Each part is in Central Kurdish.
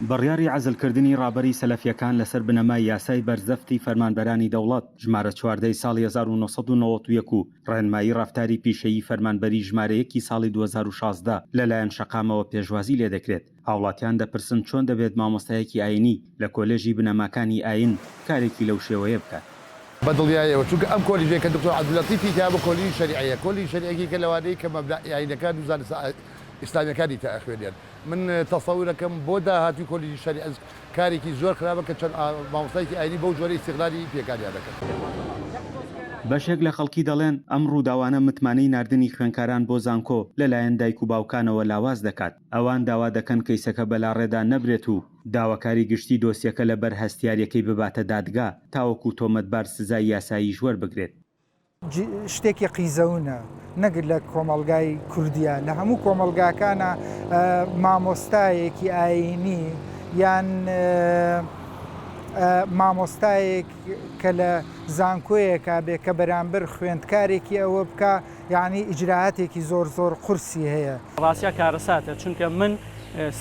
بڕیاری عەزلکردنی ڕابەری سەلەفییەکان لەسەر بنەمای یاسای بەرزەفتی فەرمانبەرانی دەوڵەت ژمارە 14 ی ساڵی 1991 و ڕێنمایی ڕەفتاری پیشەیی فەرمانبەری ژمارە یەکی ساڵی 2016 لەلایەن شەقامەوە پێشوازی لێدەکرێت. هاوڵاتیان دەپرسن چۆن دەبێت مامۆستایەکی ئاینی لە کۆلێژی بنەماکانی ئاین کارێکی لەو شێوەیە بکات؟ بە دڵنیایەوە چونکە ئەم کۆلیژەی کە دکتۆر عەبدولەتیفی تیا بوو کۆلیژی شەریعەیە، کۆلیژی شەریعە یەکێکە لەوانەی کە مەبدەئی ئاینەکان و زانستە ئیسلامیەکانی تیا ئەخوێنێن. من تەسەورەکەم بۆ داهاتووی کۆلیژی شەریعە کارێکی زۆر خراپە کە چەند مامۆستایەکی ئاینی بەو جۆرە ئیستیغلالی پێکانیان دەکەن. بەشێک لە خەڵکی دەڵێن، ئەم ڕووداوانە متمانەی ناردنی خوێندکاران بۆ زانکۆ لەلایەن دایک و باوکانەوە لاواز دەکات. ئەوان داوا دەکەن کەیسەکە بەلاڕێدا نەبرێت و داواکاری گشتی دۆسیەکە لەبەر هەستیاریەکەی بباتە دادگا تاوەکو تۆمەتبار سزای یاساییش وەربگرێت. شتێکی قیزەونە نەک لە کۆمەڵگای کوردیا لە هەموو کۆمەڵگاکانە مامۆستایەکی ئایینی یان مامۆستایەک کە لە زانکۆیەکا بێ کە بەرامبەر خوێندکارێکی ئەوە بکا یانی ئیجرائاتێکی زۆر زۆر قورسی هەیە. ڕاستیا کارەساتە چونکە من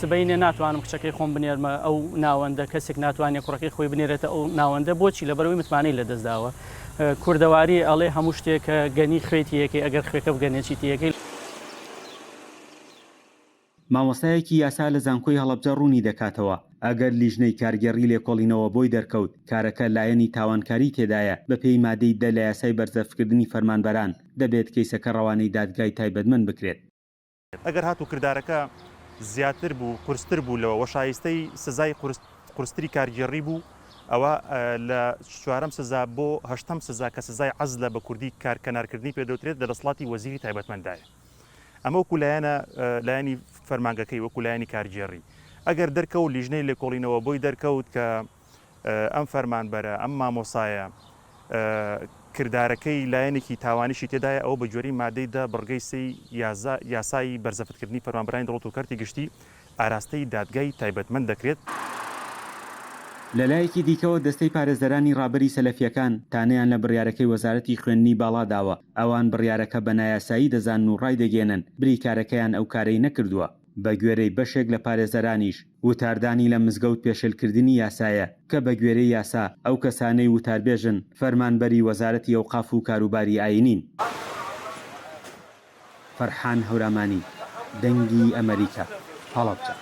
سبەینێ ناتوانم کچەکەی خۆم بنێرمە ئەو ناوەندە کەسێک ناتوانێت کوڕەکەی خۆی بنێرێتە ئەو ناوەندە بۆچی لەبەرئەوەی متمانەی لەدەست داوە کوردەواری ئەڵێ هەموو شتێک کە گەنی خوێی تێیەکەی ئەگەر خوێکە بگەنێ چی تێیەکەی. مامۆستایەکی یاسا لە زانکۆی هەڵەبجە ڕوونی دەکاتەوە، ئەگەر لیژنەی کارگێڕی لێکۆڵینەوە بۆی دەرکەوت کارەکە لایەنی تاوانکاری تێدایە، بەپێی مادەی دە لە یاسای بەرزەفتکردنی فەرمانبەران، دەبێت کەیسەکە ڕەوانەی دادگای تایبەتمەند بکرێت. ئەگەر هاتوو کردارەکە زیاتر بوو، قورستر بوو لەوە و شایستەی سزای قورستری کارگێڕی بوو، ئەوا لە چوارەم سزا بۆ هەشتەم سزا کە سزای عەزلە بە کوردی کارکەنارکردنی پێدەوترێت لە دەسەڵاتی وەزیری تایبەتمەندایە. ئەمە وەکو لایەنە لایەنی فەرمانگەکەی وەکو لایەنی کارگێڕی. ئەگەر دەرکەوت لیژنەی لێکۆڵینەوە بۆی دەرکەوت کە ئەم فەرمانبەرە، ئەم مامۆسایە کردارەکەی لایەنێکی تاوانیشی تێدایە، ئەوە بەگوێرەی مادەی دە بڕگەی سێی یاسای بەرزەفتکردنی فەرمانبەرانی دەوڵەت و کەرتی گشتی ئاراستەی دادگای تایبەتمەند دەکرێت. لەلایەکی دیکەوە دەستەی پارێزەرانی ڕابەری سەلەفییەکان تانەیان لە بڕیارەکەی وەزارەتی خوێندنی باڵا داوە، ئەوان بڕیارەکە بە نایاسایی دەزانن و ڕایدەگەیەنن بریکارەکەیان ئەو کارەی نەکردووە. بەگوێرەی بەشێک لە پارێزەرانیش، وتاردانی لە مزگەوت پێشێلکردنی یاسایە، کە بەگوێرەی یاسا ئەو کەسانەی وتاربێژن فەرمانبەری وەزارەتی ئەوقاف و کاروباری ئایینین. فەرحان هەورامانی، دەنگی ئەمەریکا، هەڵەبجە.